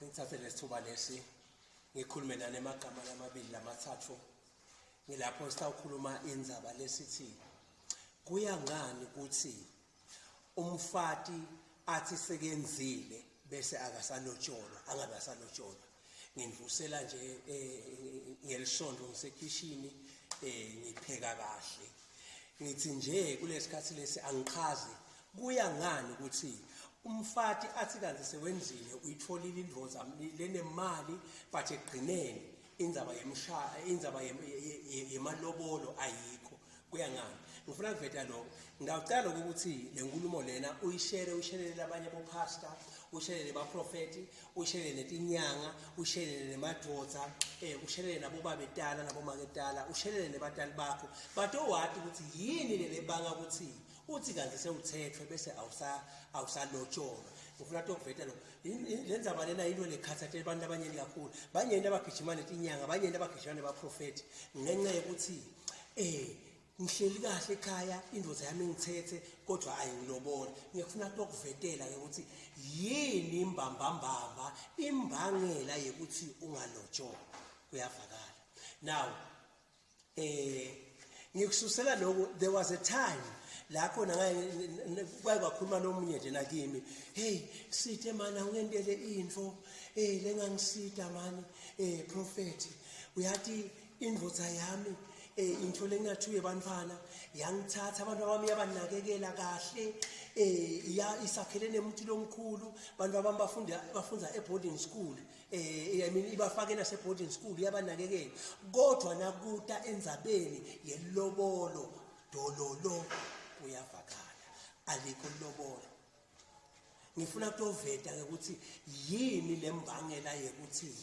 Ngithathe lesithuba lesi ngikhulume nani emagama lamabili lamatsatfu. Ngilapho sitawukhuluma indzaba lesithi kuya ngani kutsi umfati athi sekenzile bese akasalotsholwa angabe asalotsholwa. Nginivusela nje eh, ngelisonto ngisekhishini eh ngipheka kahle. Ngithi nje kulesikhathi lesi angichazi kuya ngani ukuthi umfati athi kanti sewenzile uyitholile indvodza lenemali but ekugcineni indzaba yemsha indzaba yemalobolo ayikho. Kuya ngani? Ngifuna kuveta lokho. Ngiyawucela lokho ukuthi le nkulumo lena uyishere uyisherele labanye bophasta, uyisherele baprofeti, uyisherele netinyanga, uyisherele nemadvodza, eh usherele nabobabetala nabomaketala, usherele nebatali bakho. Batowati ukuthi yini lelebanga ukuthi uthi kanti sewuthethwe bese awusa awusalotsholwa. Ngifuna tokuveta lokho. Le ndzaba lena yinto lekhathatela abantu abanyeni kakhulu. Banyeni abagijima netinyanga, banyeni abagijima nebaprofeti ngenxa yokuthi eh ngihleli kahle ekhaya indoda yami ingithethe kodwa ayingiloboli. Ngiyafuna ukukuvetela ke ukuthi yini imbambambamba imbangela yokuthi ungalotsholwa. Kuyavakala. Now eh ngikususela lokho, there was a time la khona ngake kwake kwakhuluma nomunye nje nakimi, "Hey sithe mana ungentele info eh lengangisita mani eh prophet, uyathi indvodza yami eh intfo lengingathuye bantfwana yangithatha abantu bami yabanakekela kahle eh ya isakhele nemuthi lomkhulu, bantu bami bafunda bafunda e-boarding school eh I mean ibafake nase boarding school, yabanakekela, kodwa nakuta endzabeni yelobolo dololo, kuyavakala alikho lobolo." Ngifuna kutoveta ke ukuthi yini lembangela yekuthi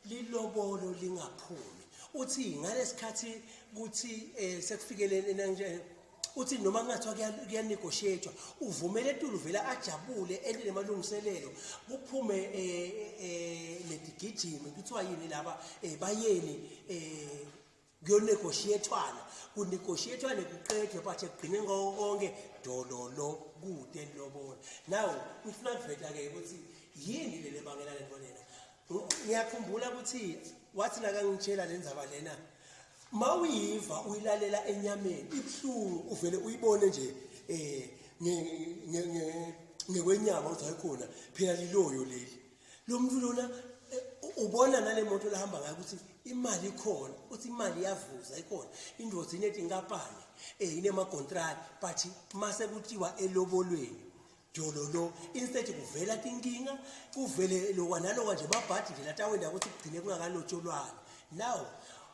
lilobolo lingaphumi. Uthi ngalesikhathi kuthi eh sekufikele nje, uthi noma kungathiwa kuyanegotiatwa, uvumele etulu vele ajabule ente nemalungiselelo, kuphume eh eh letigijimi kuthiwa yini laba eh bayeni eh kuyonegotiatwana, kunegotiatwane kuqedwe, but ekugcineni kwako konke dololo kude lobolo. Now ngifuna kuveta ke ukuthi yini le lebangela lento lena. Ngiyakhumbula ukuthi wathi nakangitshela le ndzaba lena, mawuyiva uyilalela enyameni ibuhlungu, uvele uyibone nje eh ngekwenyama ukuthi hayikhona phela liloyo leli lo muntu lona eh, ubona nale moto lahamba ngayo ukuthi imali ikhona, uthi imali iyavuza ikhona, indoda inetinkampani eh inemakontrakt, but mase kuthiwa elobolweni dololo, instead kuvela tinkinga, kuvele lokwa nalokwa nje, mabhadi nje latawenda ukuthi kugcine kungakalotsholwana. Now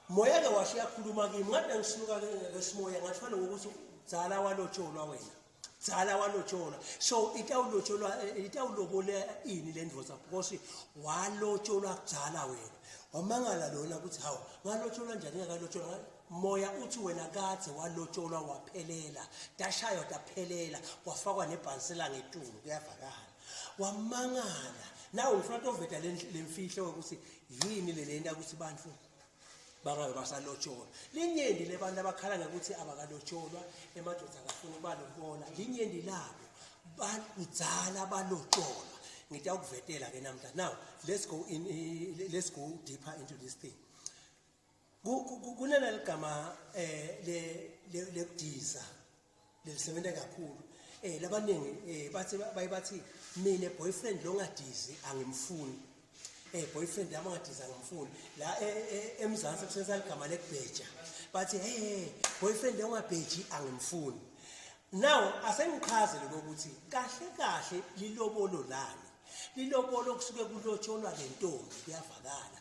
moya ke washo uyakhuluma kimi, ngathi ngisuka ke ngesimoya ngathi fanele ukuthi dzala walotsholwa wena, dzala walotsholwa, so itawulotsholwa eh, itawulobola ini le ndvodza because walotsholwa kudzala wena. Wamangala lona ukuthi hawu, ngalotsholwa njani ngakalotsholwa? Moya uthi wena kadze walotsholwa waphelela, tashaywa taphelela, kwafakwa nebhansela ngetulu, kuyavakala. Wamangala. Nawe ngifuna toveta le mfihlo ukuthi yini le lenta ukuthi bantu bangabe basalotsholwa. Linyenti lebantu abakhala ngekuthi abakalotsholwa, emadoda akafuni ukubalobola, linyenti labo kudzala balotsholwa. Ngitawukuvetela ke namhla. Now let's go deeper into this thing. Kunaleligama eh le lekudiza lelisebenza kakhulu eh labaningi eh bathi baye bathi mina boyfriend lo ngadizi angimfuni eh boyfriend yami angadizi angimfuni. La eh, eh, eMzansi kusebenzisa igama lekubheja, bathi hey boyfriend ongabheji angimfuni. Now asengichaze lokuthi kahle kahle lilobolo lani. Lilobolo kusuke kulotsholwa lentombi, kuyavakala.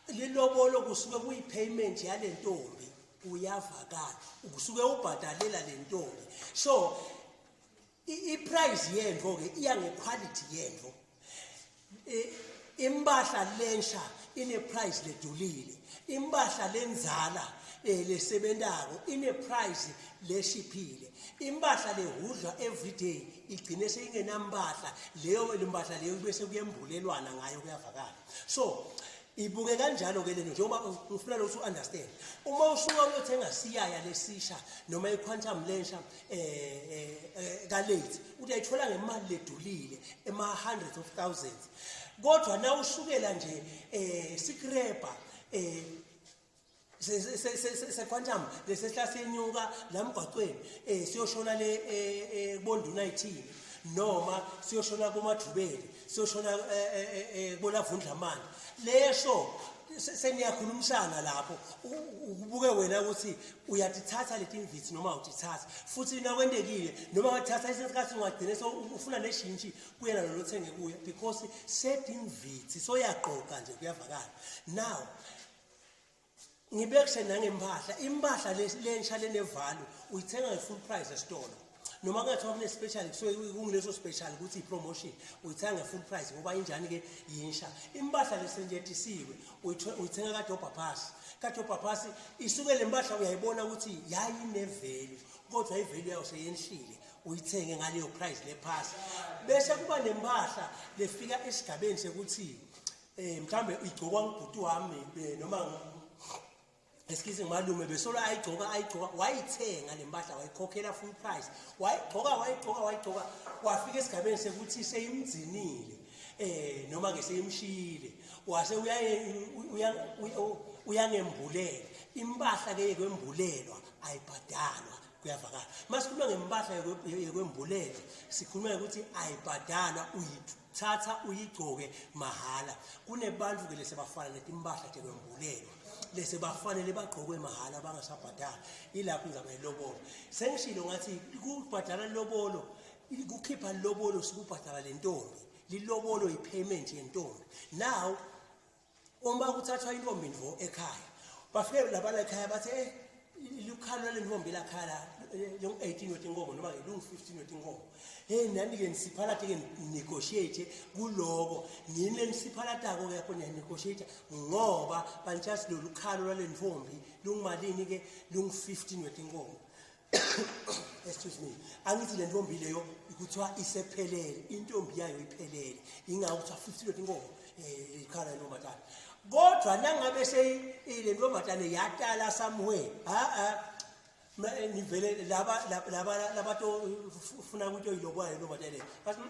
Lilobolo kusuke kuyi-payment yale ntombi, kuyavakala, kusuke ubhadalela le ntombi. So i-price yento ke iya ngequality yento. Impahla lensha ine price ledulile, impahla lenzala eh lesebentako ine price leshiphile, impahla lehudlwa everyday igcine seyingenampahla leyo, impahla leyo bese kuyembulelwana ngayo, kuyavakala. So Ibuke kanjalo ke lento njengoba ngifuna lokhu understand. Uma usuka uyothenga siyaya lesisha noma iquantum lensha eh, eh, eh ka late uyayithola ngemali ledulile ema hundreds of thousands. Kodwa na usukela nje eh sikrebha eh sequantum lesehla senyuka la mgwaqweni eh siyoshona le eh, eh, kubonduna ithini noma siyoshona kumadubeli siyoshona eh, kubolavundla manje leso seniyakhulumisana lapho ukubuke wena ukuthi uyatithatha letimvithi noma awutithathi futhi nakwentekile noma ngathatha isikhathi ungagcine so ufuna neshintshi kuyena lo lothenge kuye because setimvithi soyaqoqa nje kuyavakala. Now ngibekise nangempahla, impahla lensha lenevalo uyithenga nge-full price esitolo, noma kungathiwa kune-special, kusuke kunguleso special ukuthi i-promotion, uyithenga nge-full price ngoba injani-ke? Yinsha. Impahla lesentshetisiwe uyithenga kadobha phasi, kadobha phasi. Isuke le mpahla uyayibona ukuthi yayine-value, kodwa i-value yayo seyenhlile, uyithenge ngaleyo price lephasi. Bese kuba nempahla lefika esigabeni sekuthi mhlambe igcokwa ngubhuti wami noma excuse, ngimalume, besolo ayigcoka ayigcoka, wayithenga le mpahla, wayikhokhela full price, wayigcoka wayigcoka wayigcoka, wafika esigabeni sekuthi seyimgcinile noma ke seyimshiyile, wase uyaye uyangembulela impahla ke yekwembulelwa ayibhadalwa. Kuyavakala, masikhuluma ngempahla yekwembulela sikhuluma ukuthi ayibhadalwa, uyithatha uyigcoke mahhala. Kunebantu ke lesebafana netimpahla tekwembulelwa lese bafanele bagqokwe mahhala bangasabhadali. Ilapho indzaba yelobolo. Sengishilo ngathi kubhadala lobolo, kukhipha lobolo, sikubhadala lentombi, lilobolo i-payment yentombi. Now uma kuthathwa intombi ndo ekhaya, bafike labana ekhaya bathi lukhalo lentombi lakhala lungu-18 wetinkomo noma ke lungu-15 wetinkomo. Hey, nani-ke nisiphalate-ke, negotiate kuloko nini lenisiphalatako-ke lapho niyanegotiate ngoba bantshasi lolu khalo lwale ntombi lungumalini-ke? Lungu-15 wetinkomo, excuse me. Angithi le ntombi leyo kuthiwa isephelele, intombi yayo iphelele, ingako kuthiwa 15 wetinkomo ikhala lentombazane. Kodwa nangabe le ntombazane yatala somewhere, ha ha, nivele laba laba labato funa ukuthi oyilobola le ntombazane bathi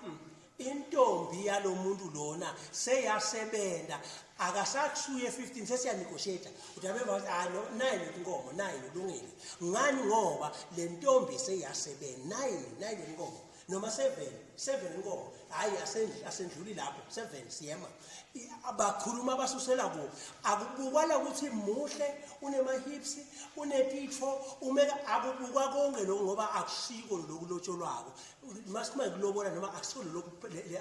intombi yalomuntu lona seyasebenza, akasakusuye 15, sesiyanegotiate. Udabe bathi ah no, 9 inkomo, 9 ulungile. Ngani? Ngoba le ntombi seyasebenza. 9, 9 inkomo noma 7, 7 inkomo, hayi, asendluli lapho, 7 siyema. Bakhuluma basusela ku akubukwana ukuthi muhle, unema-hips, unetitfo, umeka, akubukwa konke lokhu ngoba akusiko lokhu lotsholwako. Masikhuluma ngikulobola noma akusiko lokhu,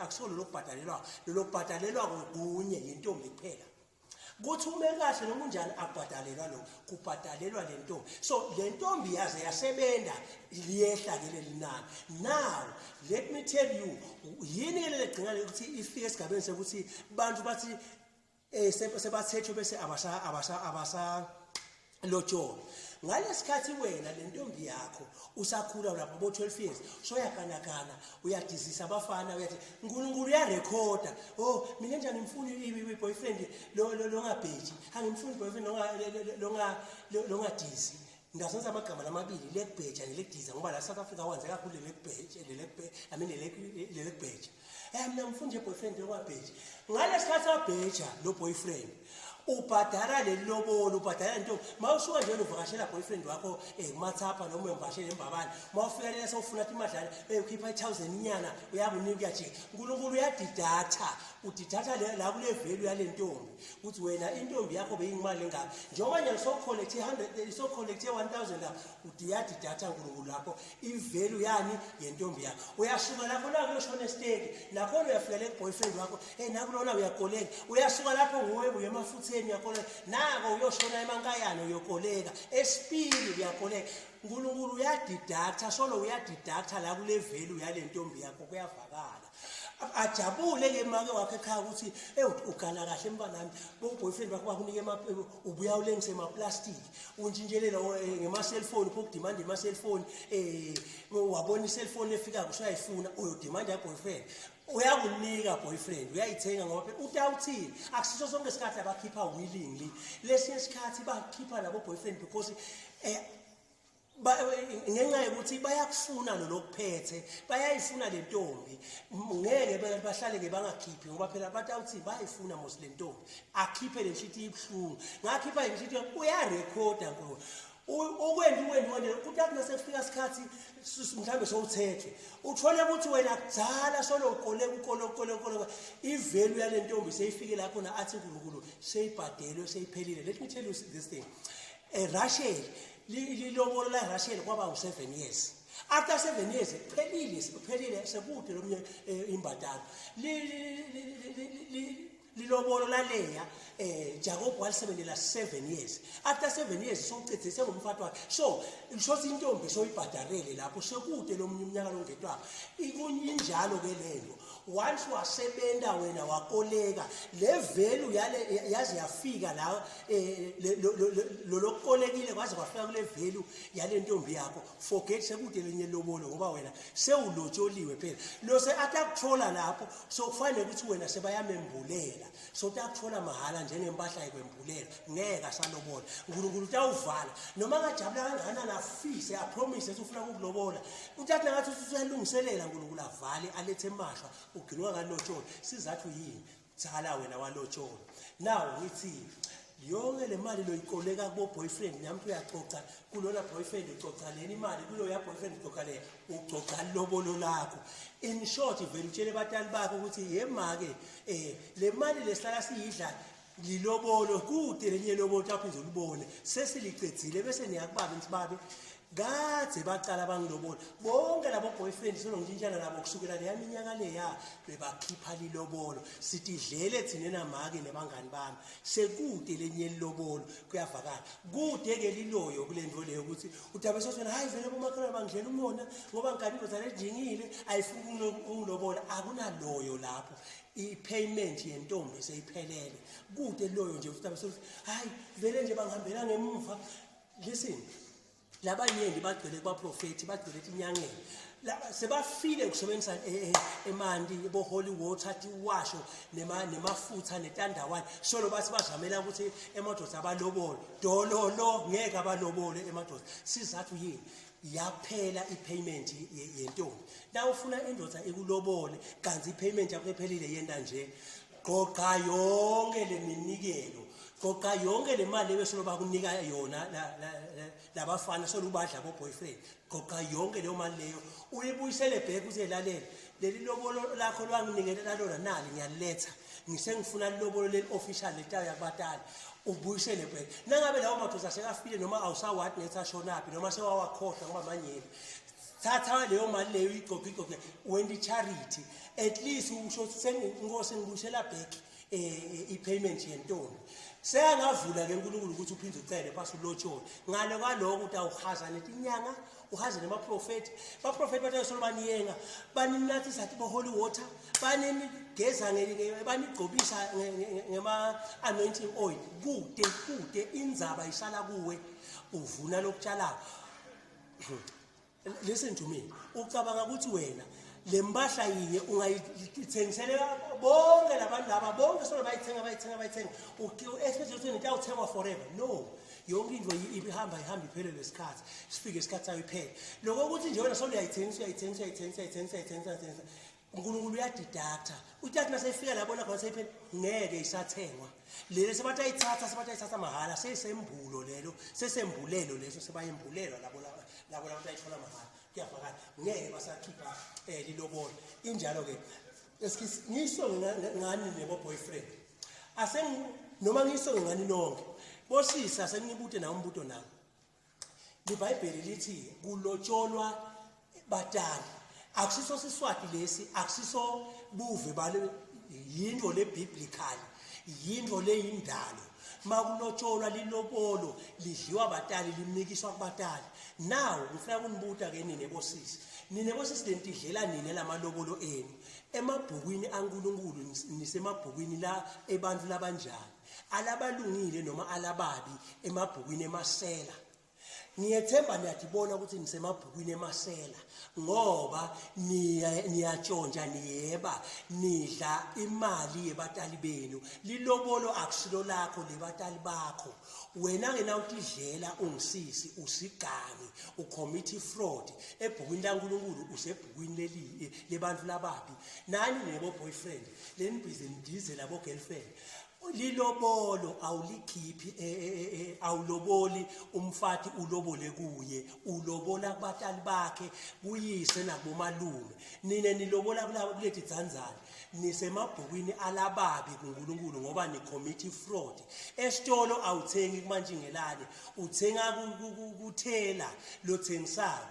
akusiko lokubhadalelwako. Lokubhadalelwako kunye, yintombi kuphela. Kuthi ume kahle noma unjani akubhadalelwa lokho, kubhadalelwa le ntombi. So le ntombi yaze yasebenza, liyehla ke leli nani. Now let me tell you, yini ke legcina ukuthi ifike esigabeni sekuthi bantu bathi sebathethwe bese abasa abasa abasa lotshola? Ngalesikhathi wena le ntombi yakho usakhula lapho bo 12 years, soyaganagana, uyadizisa abafana, uyathi uNkulunkulu uyarekhoda, oh mina njani ngifuna i-boyfriend lo longabheji, angimfuni boyfriend longa longadizi. Ngasenza amagama lamabili, lekubheja nelekudiza, ngoba la South Africa wanze kakhulu lelekubheja, lelekubheja, I mean lelekubheja. Mina ngifuna nje boyfriend longabheji. Ngalesikhathi abheja lo boyfriend, ubhadala leli lobolo, ubhadala into. Mawusuka nje uvakashela boyfriend wakho kumathapha noma uyomvakashela embabane, mawufika lena sewufuna imadlana, ukhipha i1000 inyana, uyakunika, uyajika. uNkulunkulu uyadidatha, udidatha la kule value yale ntombi ukuthi wena intombi yakho beyingimali engaka, njengoba nje so-collect 100, so-collect 1000 la, uyadidatha uNkulunkulu lapho i-value yani yentombi yakho. Uyasuka lapho la kuyoshona esiteki, nakhona uyafika le boyfriend wakho, nakulona uyakoleka. Uyasuka lapho nguwe uye emafutheni, uyakoleka nako, uyoshona emankayane, uyokoleka esipili, uyakoleka. uNkulunkulu uyadidatha, solo uyadidatha la kule value yale ntombi yakho. Kuyavakala, ajabule ke make wakhe ekhaya ukuthi hey, ugana kahle mntanami, bo-boyfriend bakho bakunike ubuya ulengise ema-plastic, untshintshelela ngema-cellphone, pho kudimanda ima-cellphone, wabona i-cellphone efikayo usuyayifuna, uyodimanda ya-boyfriend. Uyakunika boyfriend, uyayithenga ngoba phela utawuthini? Akusiso sonke isikhathi abakhipha willingly. Lesinye isikhathi bakhipha labo boyfriend because eh ngenxa yokuthi bayakufuna lolokuphethe, bayayifuna le ntombi. Ngeke bahlale ke bangakhiphi ngoba phela batawuthi bayayifuna mos le ntombi. Akhiphe le nhliti ibuhlungu. Ngakhipha le nhliti uyarekhoda nkulunkulu. Ukwenda ukwenda ukwenda kuthi athi nasekufika isikhathi mhlawumbe sowuthethwe uthole ukuthi wena kudala solo ukoleka ukole ukole ukole ivalue yale ntombi seyifike la khona athi uNkulunkulu seyibhadelwe seyiphelile. Let me tell you this thing, Rachel, lilobolo la Rachel kwaba u7 years. After 7 years kuphelile, kuphelile, sekude lomnye imbadalo. Lilobolo laleya Jacob walisebenzela 7 years. After 7 years sowucedzise ngomfati wakhe, so isho ukuthi intombi soyibhadarele lapho, sekude lomunye umnyaka longetwako. Injalo ke lento, once wasebenta wena wakoleka, le value yale yaze yafika la lo lokukolekile kwaze kwafika kule value yale ntombi yakho, forget, sekude lenye lobolo ngoba wena sewulotsholiwe phela. Lo se atakuthola lapho sokufanele ukuthi wena sebayamembulela, sotakuthola mahhala njengempahla yekwembulela, ngeke asalobola. uNkulunkulu utawuvala noma angajabula kangakanani, afise, apromise ethi ufuna ukukulobola, utathi nangathi usuyalungiselela, uNkulunkulu avale, alethe emashwa, ugcinwa kalotsholo. Sizathu yini? Tsala wena walotsholo. Now ngithi yonke le mali loyikoleka kubo boyfriend, nami uyacoca kulona boyfriend, ucoca leni imali kuloya boyfriend, ucoca le, ucoca lobolo lakho. In short, vele utshele batali bakho ukuthi yemake le mali lesihlala siyidla lilobolo, kude lenye lobolo taphinde ulibone sesilicedzile, bese niyakubaba nithi babe kade baqala bangilobola bonke labo boyfriend solongishintshana nabo kusukela leya minyaka leya bebakhipha lilobolo, sitidlele thina namake nebangani bami, sekude lenye lilobolo. Kuyavakala kude ke liloyo kule nto leyo ukuthi udabe sothona, hayi vele bomakhelwane bangidlela umona ngoba ngikani indoda lejingile ayifuni ukungilobola. Akunaloyo lapho, i-payment yentombi seyiphelele, kude loyo nje udabe sothi hayi vele nje bangihambela ngemuva. Listen, labanyenti bagcwele kubaprofethi, bagcwele etinyangeni, sebafile kusebenzisa emanti bo-holy water, tiwasho nemafutha netandawane, solo bathi bazamela ukuthi emadoda abalobole. Dololo, ngeke abalobole emadoda. Sizathu yini? Yaphela i-payment yentombi. Na ufuna indoda ikulobole kanti i-payment yakho iphelile, yenta nje, qoqa yonke le minikelo, qoqa yonke le mali ebesolo bakunika yona labafana solubadla bo-boyfriend, qoqa yonke leyo mali leyo uyibuyisele back, uze lalela leli lobolo lakho lwanginikelela lona, nali ngiyaliletha, ngisengifuna lilobolo leli official letayo yakubatali, ubuyisele back. Nangabe lawo madoda asekafile noma awusawadi nethi ashonaphi noma sewawakhohlwa ngoba manyeni, thatha leyo mali leyo uyigoge igoge, wente i-charity, at least usho ukuthi inkosi ngibuyisela back i-payment yentombi. Seyangavula ke uNkulunkulu ukuthi uphinde ucele phasi ulotshole. Ngale kwaloko utawuhaza netinyanga, uhaze nemaprofethi, baprofethi bathi solo baniyenga, baninathisa bo holy water, banigeza, banigcobisa ngema anointing oil, kude kude, indzaba isala kuwe, uvuna lokutshalako. Listen to me, ucabanga ukuthi wena le mpahla yinye ungayithengisela bonke labantu laba bonke solo bayithenga, bayithenga, bayithenga, expect ukuthi itawuthengwa forever? No, yonke into ihamba, ihamba iphelele isikhathi, sifike isikhathi sayo iphele. Lokho ukuthi nje wena solo uyayithengisa, uyayithengisa, uyayithengisa, uyayithengisa, uyayithengisa, uyayithengisa, uNkulunkulu uyadeducta. Uthi naseyifika labona khona seyiphele, ngeke isathengwa lelo, sebathi ayithatha, sebathi ayithatha mahhala, seyisembulo lelo, sesembulelo leso, sebayembulelwa labo labo labantu ayithola mahhala. Kuyavakala, ngeke basakhipha lilobolo. Injalo ke. Ngisonge ngani nebo boyfriend ase noma ngisonge ngani nonke bosisa, sengibute na umbuto nami. LiBhayibheli lithi kulotsholwa batali, akusiso Siswati lesi, akusiso buve bale, yinto le biblical, yinto leyindalo. Makulotsholwa lilobolo lidliwa batali, limikiswa kubatali. Now ngifuna kunibuta ke nine bosisi, nine bosisi lentidlela nine lamalobolo enu emabhukwini aNkulunkulu, nisemabhukwini la ebantu labanjani, alabalungile noma alababi, emabhukwini emasela? Ngiyethemba niyatibona ukuthi nisemabhukwini emasela ngoba niyatshontsha niyeba nidla imali yebatali benu. Lilobolo akusilo lakho lebatali bakho. Wena ke nawutidlela ungisisi usigangi ucommit fraud ebhukwini laNkulunkulu usebhukwini leli lebantu lababi. Nani nebo boyfriend lenibhizi nidize labo girlfriend lilobolo awulikhiphi e, e, e, awuloboli umfati ulobole kuye ulobola kubatali bakhe kuyise nakubomalume nine nilobola kulabo kuleti dzandzane nisemabhukwini alababi kuNkulunkulu ngoba nicommit fraud esitolo awuthengi kumantshingelane uthenga kuthela lothengisayo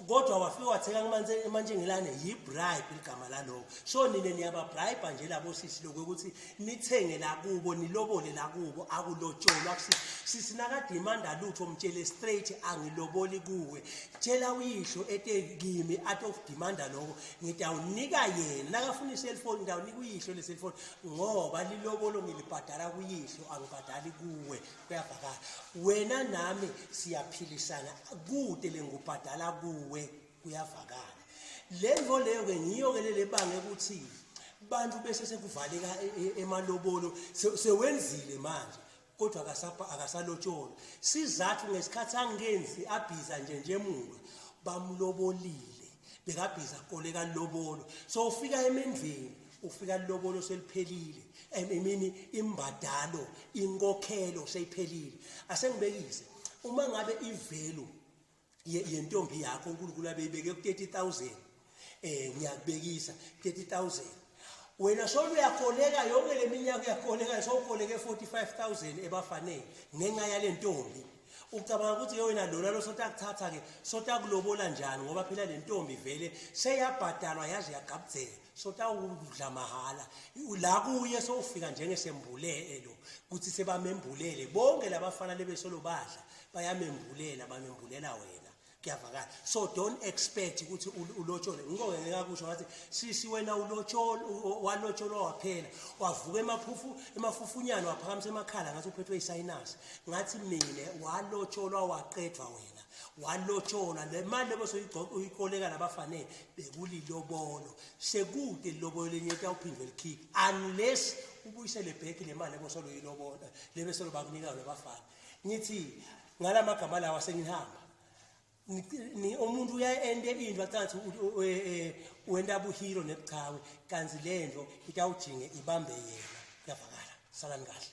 kodwa wafike wathenga emantshingelane yi-bribe ligama laloko so nine niyababribe nje labo sisi lokho ukuthi nithenge la kubo nilobole la kubo akulotsholwa kusisi sisi nakadimanda lutho mtshele straight angiloboli kuwe tshela uyihlo ete kimi atokudimanda lokho ngitawunika yena nakafuna i-cellphone ngitawunika uyihlo le cellphone ngoba lilobolo ngilibhadala kuyihlo angibhadali kuwe kuyavakala wena nami siyaphilisana kude lengubhadala kuwe kuyavakala le nto leyo ke ngiyo ke lele bange ukuthi bantu bese sekuvaleka e, e, emalobolo sewenzile manje kodwa akasapha akasalotsholwa sizathu ngesikhathi angenzi abhiza nje njemuka bamlobolile bekabhiza koleka lobolo so ufika emendveni ufika lobolo seliphelile imini imbadalo inkokhelo seyiphelile asengibekise uma ngabe ivelu yentombi yakho uNkulunkulu abeyibeke ku 30000 eh ngiyakubekisa 30000 wena solo uyakoleka yonke leminyaka uyakoleka sowukoleke 45000 ebafaneni ngenxa yalentombi ucabanga ukuthi ke wena lona lo sotakuthatha ke sotakulobola njani ngoba phela le ntombi vele seyabhadalwa yaze yagabuzela sotawudla mahhala la kuye sowufika njengesembulelo kuthi sebamembulele bonke labafana lebesolo badla bayamembulela bamembulela wena kuyavakala so don't expect ukuthi ulotshole ngiko-ke ngekakusho ngathi sisi wena ulotsholo walotsholwa waphela wavuka emaphufu emafufunyana waphakamisa emakhala ngathi uphethwe isayinasi ngathi mina walotsholwa waqedwa wena walotsholwa le mali lebo soyikoleka labafanele bekulilobolo sekude lilobolo lenye etawuphindwe likhiphe unless ubuyisele back le mali lebo soloyilobola lebe solo bakunika yona bafana ngithi ngalamagama lawa sengihamba umuntu uyaende into acathi e, wenta buhiro nebuchawe kanti lento itawujinge ibambe yena kuyavakala salani kahle.